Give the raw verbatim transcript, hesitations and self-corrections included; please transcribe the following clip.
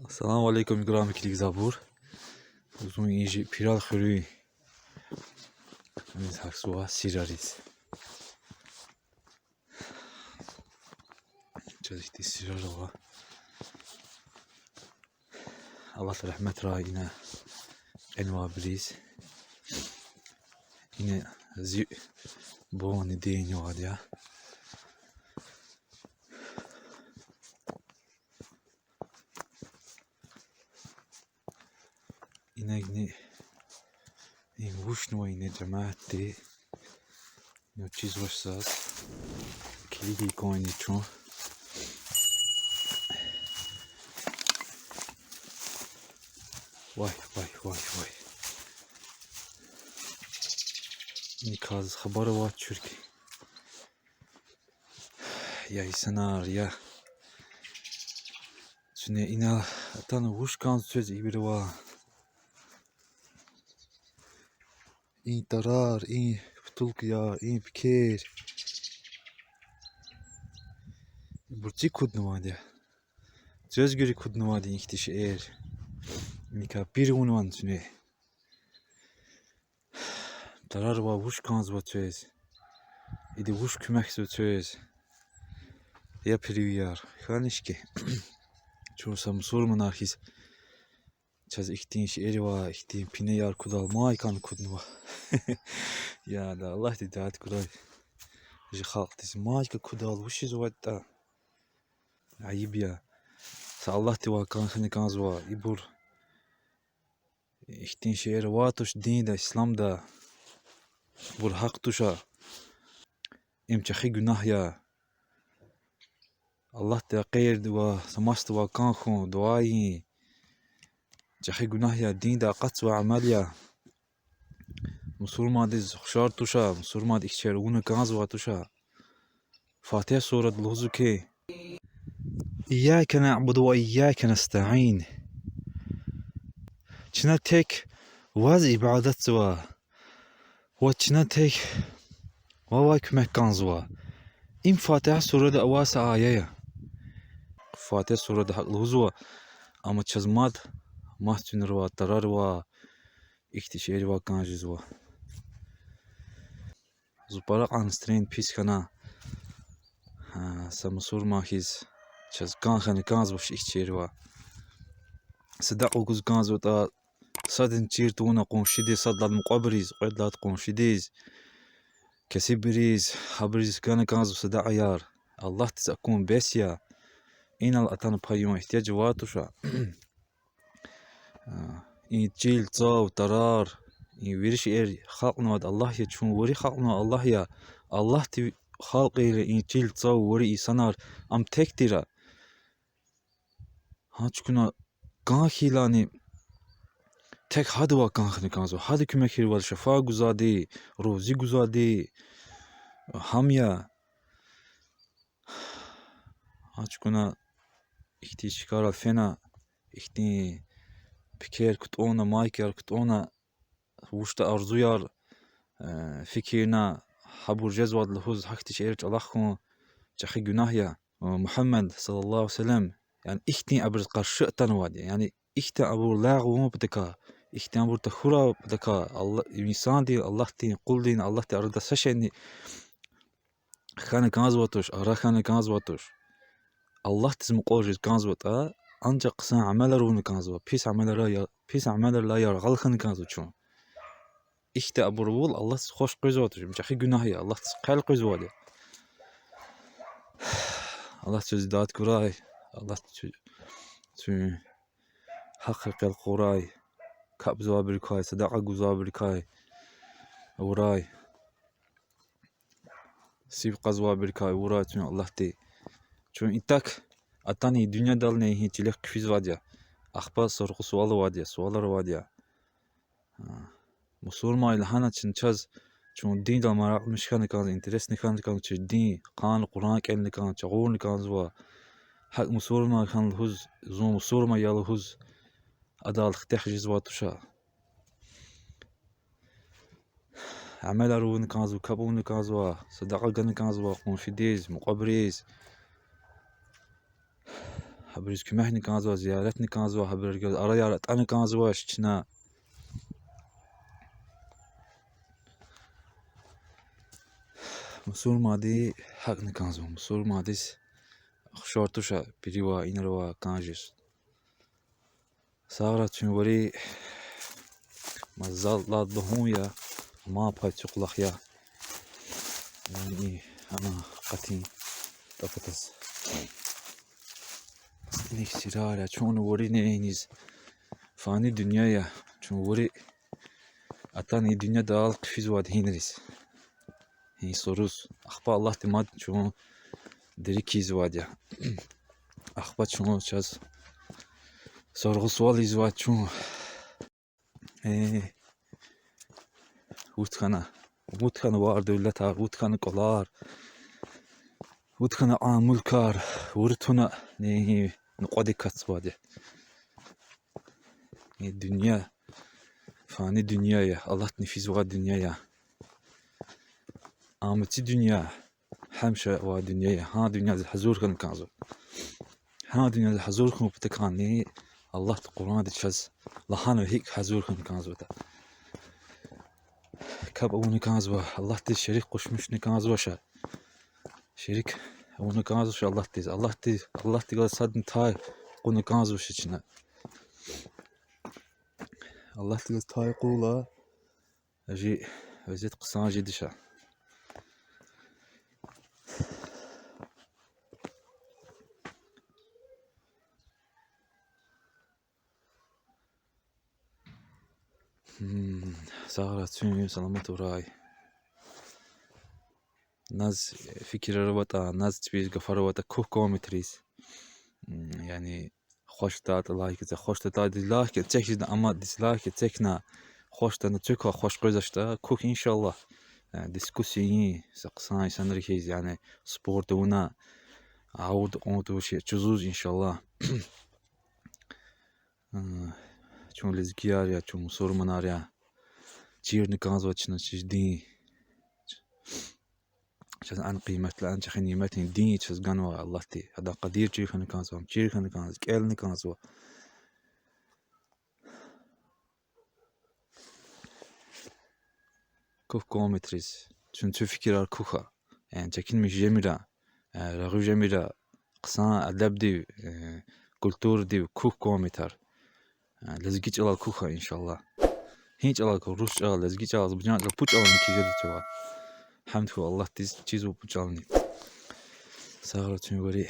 Ассаламу алейкум, играми килигзавайбур. Зун инжи Пирал хуьруьн. Низ гьахьзава сирариз. Чаз ихьтин сирар ава. Аллагьди рагьметрай ина кьенвайбуриз. Ина зи бубани дидени авайди я. Инагни, ин вучнава ина, жемятди? Ина чизвач заз. Килигин кван ина чун. Вай, вай, вай, вай. Иниказ хабар авач чуьрки. Я инсанар, я. Чуьне ина атана вуч кӀанзава квез ибур ава. И тарар, и бутылкаяр, и пекер. Ибур ци куднавайди я. Квез гуьре куднавайди я ихьтин шейэр. Иникай пир авунвани чуьне. Тарар авай вуч кӀанзава квез? Ида вуч куьмекзава квез? Я пирвияр, хьанай хьи, чун са мусурманар хьиз, чаз ихьтин шейэр ва ихьтин пинеяр кудал майкӀа куднава. Я да, Аллагьди дад гурай жи халкьдиз, майкӀа кудал вучизватӀа. Айиб я. Са Аллагьдивай кӀан хьана кӀанзава ибур. Ихьтин шейэр авай туш динда, исламда. Ибур гьахъ туш. Им чӀехи гунагь я. Аллагьдивай гъейридавай, са масдавай кӀан хьун, дуьа ийин чӀехи гунагь я, диндай акъатзавай амал я. Мусурмандиз ухшар туш, мусурманди ихьтин шейэр авуна кӀанзавай туш. Фатигьа сурада лугьузва хьи: إياك نعبد وإياك نستعين. Чна тек Ваз ибадатзава ва чна тек Вавай куьмек кӀанзава. Им Фатигьа сурада авай са ая я. Фатигьа сурада гьакӀ лугьузва, амма чаз мад, мад цуьнрава, тарарва, ихьтин шейэрвай кӀан жезва. Зун пара кьван настроение пис хьана, гьа, са мусурман хьиз, чаз кӀан хьана кӀанзавач ихьтин шейэрвай. Садакьа гуз кӀанзаватӀа, садни чир тавуна къуншидиз, сад лагьай мукьвабуруз, кьвед лагьай къуншидиз, кесибриз, гьабуруз гана кӀанзава садакьаяр. Аллагьдиз акун бес я. Инал атана паюн игьтияж авай туш. А, и чил, цав, тарар, и вири шейэр халкьнавайди Аллагь я, чун вири халкьнавай Аллагь я. Аллагьди халкьайла и чил, цав, вири инсанар, ам тек тир. Гьа чукуна кӀан хьайилани тек гьадавай кӀан хьана кӀанзава, гьада куьмек ийирвал, шафа гузвайди, рузи гузвайди гьам я. Гьа чукуна ихьтин чкайрал фена, ихьтин пекер кутӀунна, майкаяр кутӀунна, вучда арзуяр, э, фикирна, гьабур жезвайди лугьуз, гьахьтин шейэр чӀалахъ хьун чӀехи гунагь я. Э, Мугьаммад صلى الله عليه وسلم, яни ихьтин абуруз къарши атанвайди я, яни ихьтин абур лагъ авун патакай, ихьтин абур тахьурай патакай, Алла-, инсандин, Аллагьдин, къулдин, Аллагьдин арада са шейни хьана кӀанзавай туш, ара хьана кӀанзавай туш. Аллагьдиз мукьвал жез кӀанзаватӀа, анжах хъсан амалар авуна кӀанзава, пис амалар я-, пис амалрилай яргъал хьана кӀанзава чун. Ихьтин абур авун Аллагьдиз хуш къвезвай туш, им чӀехи гунагь я, Аллагьдиз хъел къвезвайди я. Аллагьди квез дад гурай, Аллагьди квез гьахъ рекьел къурай, капӀзавайбурукай, садакьа гузвайбурукай авурай, сив кьазвайбурукай авурай квез Аллагьди. Чун итак атана и дуьньядални гьи чилихъ хъфизвайди я, ахпа сорхъу-суал авайди я, суалар авайди я. А, мусурман лагьаначни чаз, чун диндал маракьлумиш хьана кӀанзава, интересни хьана кӀанзава, чаз дин, къан, Къуръан кӀелна кӀан, чагъурна кӀанзава. ГьакӀ мусурман хьана лугьуз, зун мусурман я лугьуз, адал хтех жезвай туш. Амалар авуна кӀанзава, капӀ авуна кӀанзава, садакьа гана кӀанзава къуншидиз, мукьвабуруз. Абуруз куьмекни кӀанзава, зияратни кӀанзава, абурун араяр атӀана кӀанзавач чна. Мусурманди гьакӀни кӀанзава, мусурмандиз хушар туша пирива, инрава кӀан жез. Сагърай чун вири, мазалла лугьун я, ма пай цуькълах я. Яни, ана, къатин тӀапатаз. Ник сирар я, чун вири неиниз. Фани дуьнья я, чун вири атана и дуьньядал хъфизвайди гьинриз. Гьи суруз. Ахпа Аллагьди мад чун дири кизвайди я. Ахпа чун чаз соргъу-суал ийизвай чун. Э, вуч хьана, вуч хьана вар-девлетар, вуч хьана кӀвалар, вуч хьана а мулкар, вури туна, э, нукьвадик катзавайди. Э, дуьнья, фани дуьнья я, алатна физвай дуьнья я. Ам ци дуьнья, гьамиша авай дуьнья я, гьа дуьньядиз гьазур хьана кӀанзава. Гьа дуьньядиз гьазур хьун патахъайни Аллагьди Къуръанда чаз лагьанва гьикӀ гьазур хьана кӀанзаватӀа. КапӀ авуна кӀанзава, Аллагьдиз шерик къушмишна кӀанзава ша. Шерик авуна кӀанзава ша Аллагьдиз. Аллагьди, Аллагьдихъ галаз садни тай кьуна кӀанзава ша чна. Аллагьдихъ галаз тай кьурла, жи везет хъсан жеда ша. Гьм, сагърай, цуьн саламат авурай. Наз фикирар аватӀа, наз чпиз гафар аватӀа, куь комментарийриз. Гьм, яни, хуш тӀатӀа лайк це, хуш тӀатӀа дизлайк це, чехьизда ама дизлайк цекна, хуш тӀана цуьква, хуш къвезвачтӀа, куь, иншаллагь, э, дискуссия ийин, са хъсан инсанрихъ хьиз, яни, спорт авуна, гъавурда кьун тавуш чузуз, иншаллагь. Э, чун лезгияр я, чун мусурманар я. Чирна кӀанзава чна чи дин. Чаз ан къиматла, ан чӀехи нимет я дин, чаз ганва Аллагьди. Адан къадир чир хьана кӀанзава, ам чир хьана кӀанзава, кӀелна кӀанзава. Куь комментарийриз чун, чун фикирар кухьа. Яни чекинмиш жемир, э, регъуь жемир, хъсан адабдив, э, культурадив кухь комментар. Э, лезги чӀалал кухьа, иншаллагь. Гьи чӀалал кухь, рус чӀалал, лезги чӀалал, азербайжан чӀалал, пуд чӀалални кхьиз жеда чавай. Гьамд хьуй Аллагьдиз, чизва пуд чӀалални. Сагърай чун вири.